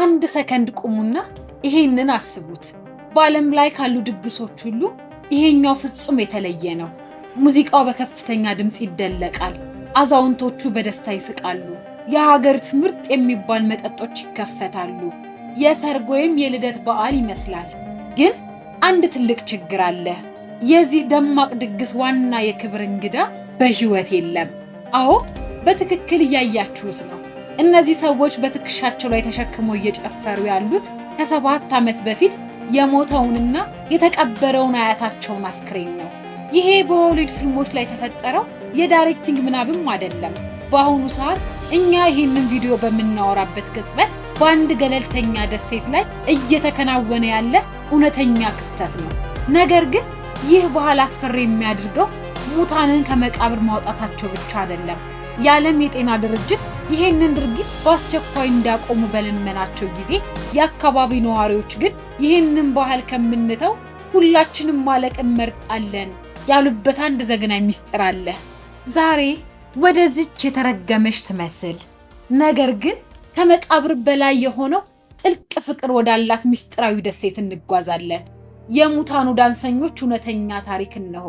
አንድ ሰከንድ ቁሙና ይሄንን አስቡት። በዓለም ላይ ካሉ ድግሶች ሁሉ ይሄኛው ፍጹም የተለየ ነው። ሙዚቃው በከፍተኛ ድምፅ ይደለቃል። አዛውንቶቹ በደስታ ይስቃሉ። የሀገሪቱ ምርጥ የሚባል መጠጦች ይከፈታሉ። የሰርግ ወይም የልደት በዓል ይመስላል። ግን አንድ ትልቅ ችግር አለ። የዚህ ደማቅ ድግስ ዋና የክብር እንግዳ በሕይወት የለም። አዎ፣ በትክክል እያያችሁት ነው። እነዚህ ሰዎች በትከሻቸው ላይ ተሸክመው እየጨፈሩ ያሉት ከ7 ዓመት በፊት የሞተውንና የተቀበረውን አያታቸውን አስክሬን ነው። ይሄ በሆሊውድ ፊልሞች ላይ የተፈጠረው የ directing ምናብም አይደለም። በአሁኑ ሰዓት እኛ ይህንን ቪዲዮ በምናወራበት ቅጽበት በአንድ ገለልተኛ ደሴት ላይ እየተከናወነ ያለ እውነተኛ ክስተት ነው። ነገር ግን ይህ ባህል አስፈሪ የሚያደርገው ሙታንን ከመቃብር ማውጣታቸው ብቻ አይደለም። የዓለም የጤና ድርጅት ይሄንን ድርጊት በአስቸኳይ እንዲያቆሙ በለመናቸው ጊዜ የአካባቢ ነዋሪዎች ግን ይህንን ባህል ከምንተው ሁላችንም ማለቅ እንመርጣለን ያሉበት አንድ ዘግናኝ ሚስጥር አለ። ዛሬ ወደዚች የተረገመች ትመስል ነገር ግን ከመቃብር በላይ የሆነው ጥልቅ ፍቅር ወዳላት ምስጢራዊ ደሴት እንጓዛለን። የሙታኑ ዳንሰኞች እውነተኛ ታሪክ እነሆ።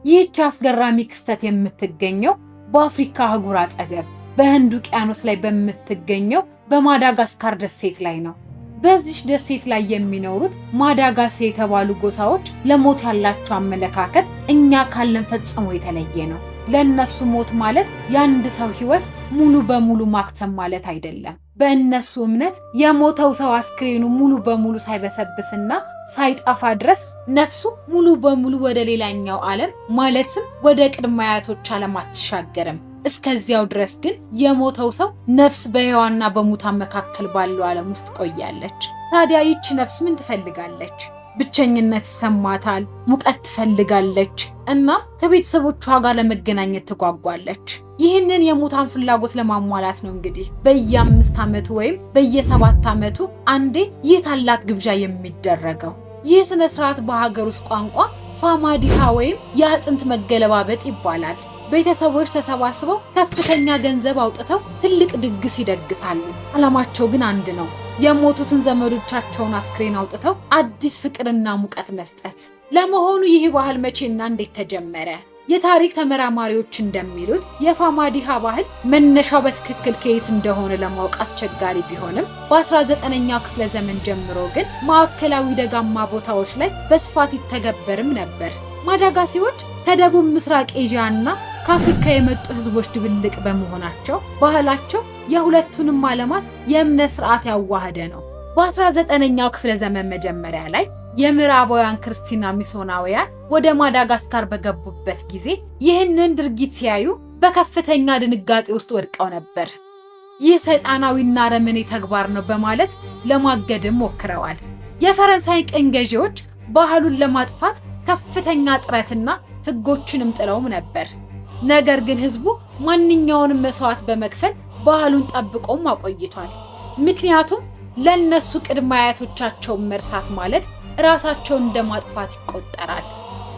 ይህች አስገራሚ ክስተት የምትገኘው በአፍሪካ አህጉር አጠገብ በህንድ ውቅያኖስ ላይ በምትገኘው በማዳጋስካር ደሴት ላይ ነው። በዚች ደሴት ላይ የሚኖሩት ማዳጋሴ የተባሉ ጎሳዎች ለሞት ያላቸው አመለካከት እኛ ካለን ፈጽሞ የተለየ ነው። ለእነሱ ሞት ማለት የአንድ ሰው ሕይወት ሙሉ በሙሉ ማክተም ማለት አይደለም። በእነሱ እምነት የሞተው ሰው አስክሬኑ ሙሉ በሙሉ ሳይበሰብስና ሳይጠፋ ድረስ ነፍሱ ሙሉ በሙሉ ወደ ሌላኛው ዓለም፣ ማለትም ወደ ቅድመ አያቶች ዓለም አትሻገርም። እስከዚያው ድረስ ግን የሞተው ሰው ነፍስ በሕያዋንና በሙታን መካከል ባለው ዓለም ውስጥ ትቆያለች። ታዲያ ይህች ነፍስ ምን ትፈልጋለች? ብቸኝነት ይሰማታል፣ ሙቀት ትፈልጋለች፣ እናም ከቤተሰቦቿ ጋር ለመገናኘት ትጓጓለች። ይህንን የሙታን ፍላጎት ለማሟላት ነው እንግዲህ በየ5 ዓመቱ ወይም በየ7 ዓመቱ አንዴ ይህ ታላቅ ግብዣ የሚደረገው። ይህ ስነ ስርዓት በሀገር ውስጥ ቋንቋ ፋማዲሃ ወይም የአጥንት መገለባበጥ ይባላል። ቤተሰቦች ተሰባስበው ከፍተኛ ገንዘብ አውጥተው ትልቅ ድግስ ይደግሳሉ። ዓላማቸው ግን አንድ ነው። የሞቱትን ዘመዶቻቸውን አስክሬን አውጥተው አዲስ ፍቅርና ሙቀት መስጠት። ለመሆኑ ይህ ባህል መቼና እንዴት ተጀመረ? የታሪክ ተመራማሪዎች እንደሚሉት የፋማዲሃ ባህል መነሻው በትክክል ከየት እንደሆነ ለማወቅ አስቸጋሪ ቢሆንም በ19ኛው ክፍለ ዘመን ጀምሮ ግን ማዕከላዊ ደጋማ ቦታዎች ላይ በስፋት ይተገበርም ነበር። ማዳጋሲዎች ከደቡብ ምስራቅ ኤዥያ እና ከአፍሪካ የመጡ ህዝቦች ድብልቅ በመሆናቸው ባህላቸው የሁለቱንም ዓለማት የእምነት ስርዓት ያዋሃደ ነው። በ19ኛው ክፍለ ዘመን መጀመሪያ ላይ የምዕራባውያን ክርስቲያን ሚስዮናውያን ወደ ማዳጋስካር በገቡበት ጊዜ ይህንን ድርጊት ሲያዩ በከፍተኛ ድንጋጤ ውስጥ ወድቀው ነበር። ይህ ሰይጣናዊና አረመኔ ተግባር ነው በማለት ለማገድም ሞክረዋል። የፈረንሳይ ቅኝ ገዢዎች ባህሉን ለማጥፋት ከፍተኛ ጥረትና ህጎችንም ጥለውም ነበር። ነገር ግን ህዝቡ ማንኛውንም መስዋዕት በመክፈል ባህሉን ጠብቆም አቆይቷል። ምክንያቱም ለእነሱ ቅድመ አያቶቻቸውን መርሳት ማለት ራሳቸውን እንደ ማጥፋት ይቆጠራል።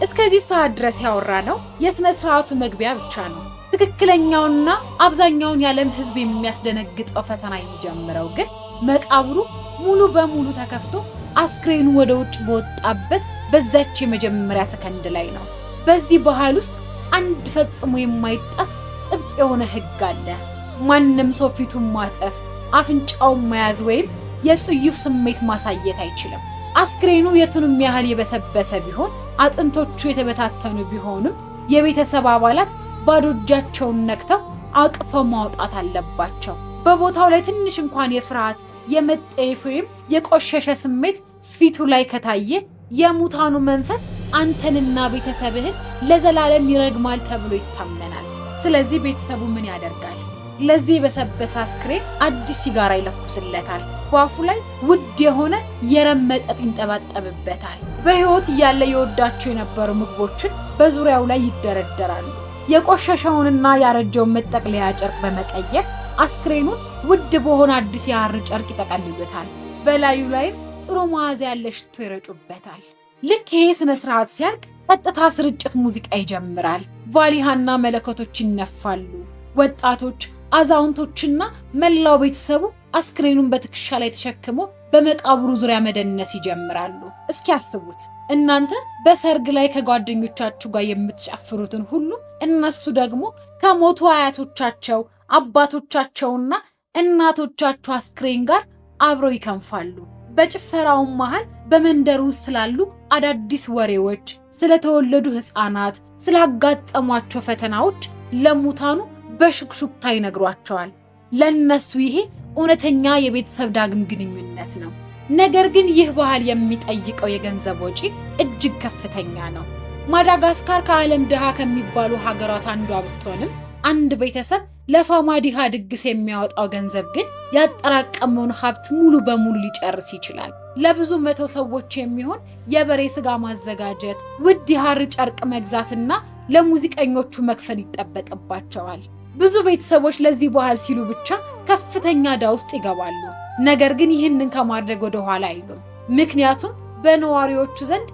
እስከዚህ ሰዓት ድረስ ያወራነው የሥነ ሥርዓቱ መግቢያ ብቻ ነው። ትክክለኛውና አብዛኛውን የዓለም ህዝብ የሚያስደነግጠው ፈተና የሚጀምረው ግን መቃብሩ ሙሉ በሙሉ ተከፍቶ አስክሬኑ ወደ ውጭ በወጣበት በዛች የመጀመሪያ ሰከንድ ላይ ነው። በዚህ ባህል ውስጥ አንድ ፈጽሞ የማይጣስ ጥብቅ የሆነ ህግ አለ። ማንም ሰው ፊቱን ማጠፍ፣ አፍንጫውን መያዝ ወይም የጽዩፍ ስሜት ማሳየት አይችልም። አስክሬኑ የቱንም ያህል የበሰበሰ ቢሆን፣ አጥንቶቹ የተበታተኑ ቢሆንም የቤተሰብ አባላት ባዶ እጃቸውን ነክተው አቅፈው ማውጣት አለባቸው። በቦታው ላይ ትንሽ እንኳን የፍርሃት፣ የመጠየፍ ወይም የቆሸሸ ስሜት ፊቱ ላይ ከታየ የሙታኑ መንፈስ አንተንና ቤተሰብህን ለዘላለም ይረግማል ተብሎ ይታመናል። ስለዚህ ቤተሰቡ ምን ያደርጋል? ለዚህ የበሰበሰ አስክሬን አዲስ ሲጋራ ይለኩስለታል። በአፉ ላይ ውድ የሆነ የረም መጠጥ ይንጠባጠብበታል። በሕይወት እያለ የወዳቸው የነበሩ ምግቦችን በዙሪያው ላይ ይደረደራሉ። የቆሸሸውንና ያረጀውን መጠቅለያ ጨርቅ በመቀየር አስክሬኑን ውድ በሆነ አዲስ የሐር ጨርቅ ይጠቀልሉታል። በላዩ ላይም ጥሩ መዓዛ ያለ ሽቶ ይረጩበታል። ልክ ይሄ ስነ ስርዓት ሲያልቅ ቀጥታ ስርጭት ሙዚቃ ይጀምራል። ቫሊሃና መለከቶች ይነፋሉ። ወጣቶች፣ አዛውንቶችና መላው ቤተሰቡ አስክሬኑን በትከሻ ላይ ተሸክሞ በመቃብሩ ዙሪያ መደነስ ይጀምራሉ። እስኪ አስቡት፣ እናንተ በሰርግ ላይ ከጓደኞቻችሁ ጋር የምትጨፍሩትን ሁሉ እነሱ ደግሞ ከሞቱ አያቶቻቸው፣ አባቶቻቸውና እናቶቻቸው አስክሬን ጋር አብረው ይከንፋሉ። በጭፈራውም መሃል በመንደሩ ውስጥ ስላሉ አዳዲስ ወሬዎች፣ ስለተወለዱ ሕፃናት፣ ስላጋጠሟቸው ፈተናዎች ለሙታኑ በሹክሹክታ ይነግሯቸዋል። ለነሱ ይሄ እውነተኛ የቤተሰብ ዳግም ግንኙነት ነው። ነገር ግን ይህ ባህል የሚጠይቀው የገንዘብ ወጪ እጅግ ከፍተኛ ነው። ማዳጋስካር ከዓለም ድሃ ከሚባሉ ሀገራት አንዷ ብትሆንም አንድ ቤተሰብ ለፋማዲሃ ድግስ የሚያወጣው ገንዘብ ግን ያጠራቀመውን ሀብት ሙሉ በሙሉ ሊጨርስ ይችላል። ለብዙ መቶ ሰዎች የሚሆን የበሬ ስጋ ማዘጋጀት፣ ውድ የሐር ጨርቅ መግዛትና ለሙዚቀኞቹ መክፈል ይጠበቅባቸዋል። ብዙ ቤተሰቦች ለዚህ ባህል ሲሉ ብቻ ከፍተኛ ዕዳ ውስጥ ይገባሉ። ነገር ግን ይህንን ከማድረግ ወደ ኋላ አይሉም። ምክንያቱም በነዋሪዎቹ ዘንድ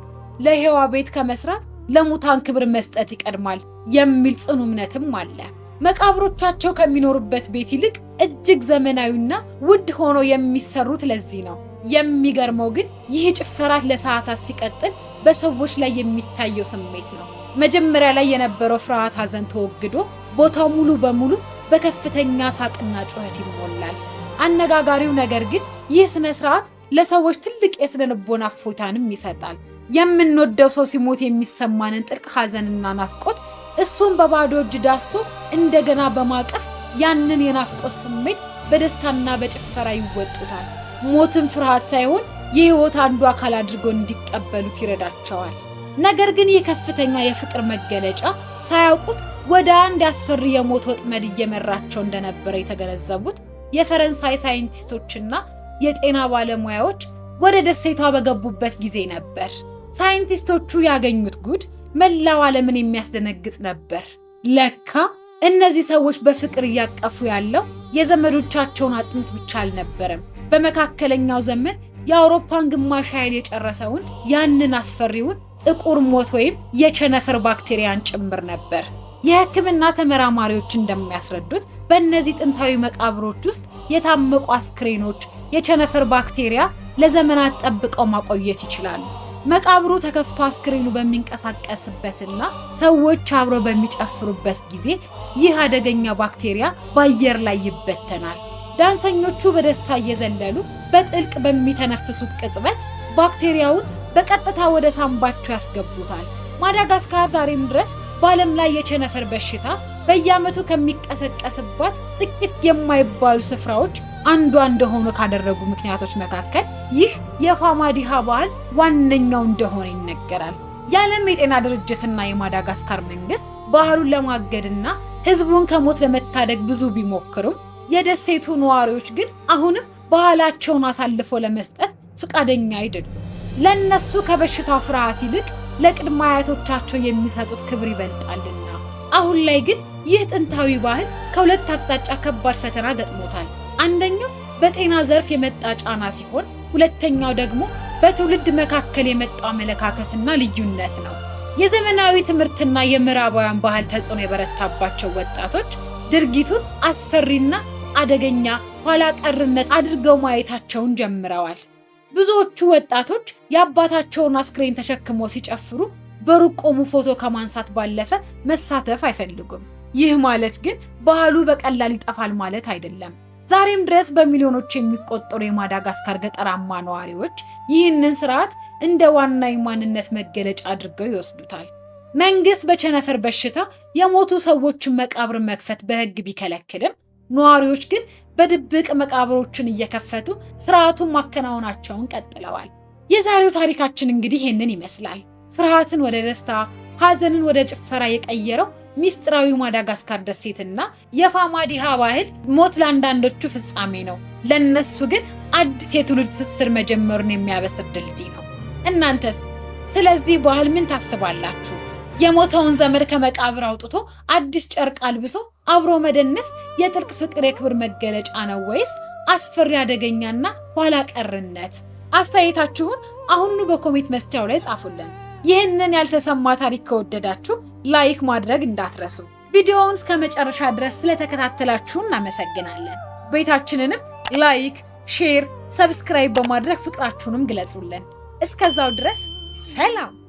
ለሕያው ቤት ከመስራት ለሙታን ክብር መስጠት ይቀድማል የሚል ጽኑ እምነትም አለ። መቃብሮቻቸው ከሚኖሩበት ቤት ይልቅ እጅግ ዘመናዊና ውድ ሆኖ የሚሰሩት ለዚህ ነው። የሚገርመው ግን ይህ ጭፈራት ለሰዓታት ሲቀጥል በሰዎች ላይ የሚታየው ስሜት ነው። መጀመሪያ ላይ የነበረው ፍርሃት፣ ሐዘን ተወግዶ ቦታው ሙሉ በሙሉ በከፍተኛ ሳቅና ጩኸት ይሞላል። አነጋጋሪው ነገር ግን ይህ ስነ ስርዓት ለሰዎች ትልቅ የስነ ልቦና እፎይታንም ይሰጣል። የምንወደው ሰው ሲሞት የሚሰማንን ጥልቅ ሐዘንና ናፍቆት እሱን በባዶ እጅ ዳሶ እንደገና በማቀፍ ያንን የናፍቆት ስሜት በደስታና በጭፈራ ይወጡታል። ሞትን ፍርሃት ሳይሆን የሕይወት አንዱ አካል አድርጎ እንዲቀበሉት ይረዳቸዋል። ነገር ግን ይህ ከፍተኛ የፍቅር መገለጫ ሳያውቁት ወደ አንድ አስፈሪ የሞት ወጥመድ እየመራቸው እንደነበረ የተገነዘቡት የፈረንሳይ ሳይንቲስቶችና የጤና ባለሙያዎች ወደ ደሴቷ በገቡበት ጊዜ ነበር። ሳይንቲስቶቹ ያገኙት ጉድ መላው ዓለምን የሚያስደነግጥ ነበር። ለካ እነዚህ ሰዎች በፍቅር እያቀፉ ያለው የዘመዶቻቸውን አጥንት ብቻ አልነበረም። በመካከለኛው ዘመን የአውሮፓን ግማሽ ኃይል የጨረሰውን ያንን አስፈሪውን ጥቁር ሞት ወይም የቸነፈር ባክቴሪያን ጭምር ነበር። የሕክምና ተመራማሪዎች እንደሚያስረዱት በእነዚህ ጥንታዊ መቃብሮች ውስጥ የታመቁ አስክሬኖች የቸነፈር ባክቴሪያ ለዘመናት ጠብቀው ማቆየት ይችላሉ። መቃብሩ ተከፍቶ አስክሬኑ በሚንቀሳቀስበትና ሰዎች አብረው በሚጨፍሩበት ጊዜ ይህ አደገኛ ባክቴሪያ በአየር ላይ ይበተናል። ዳንሰኞቹ በደስታ እየዘለሉ በጥልቅ በሚተነፍሱት ቅጽበት ባክቴሪያውን በቀጥታ ወደ ሳምባቸው ያስገቡታል። ማዳጋስካር ዛሬም ድረስ በዓለም ላይ የቸነፈር በሽታ በየዓመቱ ከሚቀሰቀስባት ጥቂት የማይባሉ ስፍራዎች አንዷ እንደሆኑ ካደረጉ ምክንያቶች መካከል ይህ የፋማዲሃ ባህል ዋነኛው እንደሆነ ይነገራል። የዓለም የጤና ድርጅትና የማዳጋስካር መንግስት ባህሉን ለማገድና ሕዝቡን ከሞት ለመታደግ ብዙ ቢሞክሩም የደሴቱ ነዋሪዎች ግን አሁንም ባህላቸውን አሳልፎ ለመስጠት ፈቃደኛ አይደሉም። ለነሱ ከበሽታው ፍርሃት ይልቅ ለቅድመ አያቶቻቸው የሚሰጡት ክብር ይበልጣልና። አሁን ላይ ግን ይህ ጥንታዊ ባህል ከሁለት አቅጣጫ ከባድ ፈተና ገጥሞታል። አንደኛው በጤና ዘርፍ የመጣ ጫና ሲሆን፣ ሁለተኛው ደግሞ በትውልድ መካከል የመጣው አመለካከትና ልዩነት ነው። የዘመናዊ ትምህርትና የምዕራባውያን ባህል ተጽዕኖ የበረታባቸው ወጣቶች ድርጊቱን አስፈሪና አደገኛ ኋላ ቀርነት አድርገው ማየታቸውን ጀምረዋል። ብዙዎቹ ወጣቶች የአባታቸውን አስክሬን ተሸክመው ሲጨፍሩ በሩቅ ቆሙ ፎቶ ከማንሳት ባለፈ መሳተፍ አይፈልጉም። ይህ ማለት ግን ባህሉ በቀላል ይጠፋል ማለት አይደለም። ዛሬም ድረስ በሚሊዮኖች የሚቆጠሩ የማዳጋስካር ገጠራማ ነዋሪዎች ይህንን ስርዓት እንደ ዋና የማንነት መገለጫ አድርገው ይወስዱታል። መንግስት በቸነፈር በሽታ የሞቱ ሰዎችን መቃብር መክፈት በሕግ ቢከለክልም ነዋሪዎች ግን በድብቅ መቃብሮችን እየከፈቱ ስርዓቱን ማከናወናቸውን ቀጥለዋል። የዛሬው ታሪካችን እንግዲህ ይህንን ይመስላል። ፍርሃትን ወደ ደስታ፣ ሐዘንን ወደ ጭፈራ የቀየረው ሚስጥራዊ ማዳጋስካር ደሴትና የፋማዲሃ ባህል ሞት ለአንዳንዶቹ ፍጻሜ ነው፣ ለነሱ ግን አዲስ የትውልድ ትስስር መጀመሩን የሚያበስር ድልድይ ነው። እናንተስ ስለዚህ ባህል ምን ታስባላችሁ? የሞተውን ዘመድ ከመቃብር አውጥቶ አዲስ ጨርቅ አልብሶ አብሮ መደነስ የጥልቅ ፍቅር የክብር መገለጫ ነው ወይስ አስፈሪ አደገኛና ኋላ ቀርነት? አስተያየታችሁን አሁኑ በ comment መስጫው ላይ ጻፉልን። ይህንን ያልተሰማ ታሪክ ከወደዳችሁ like ማድረግ እንዳትረሱ። ቪዲዮውን እስከ መጨረሻ ድረስ ስለተከታተላችሁ እናመሰግናለን። ቤታችንንም Like፣ share፣ subscribe በማድረግ ፍቅራችሁንም ግለጹልን። እስከዛው ድረስ ሰላም።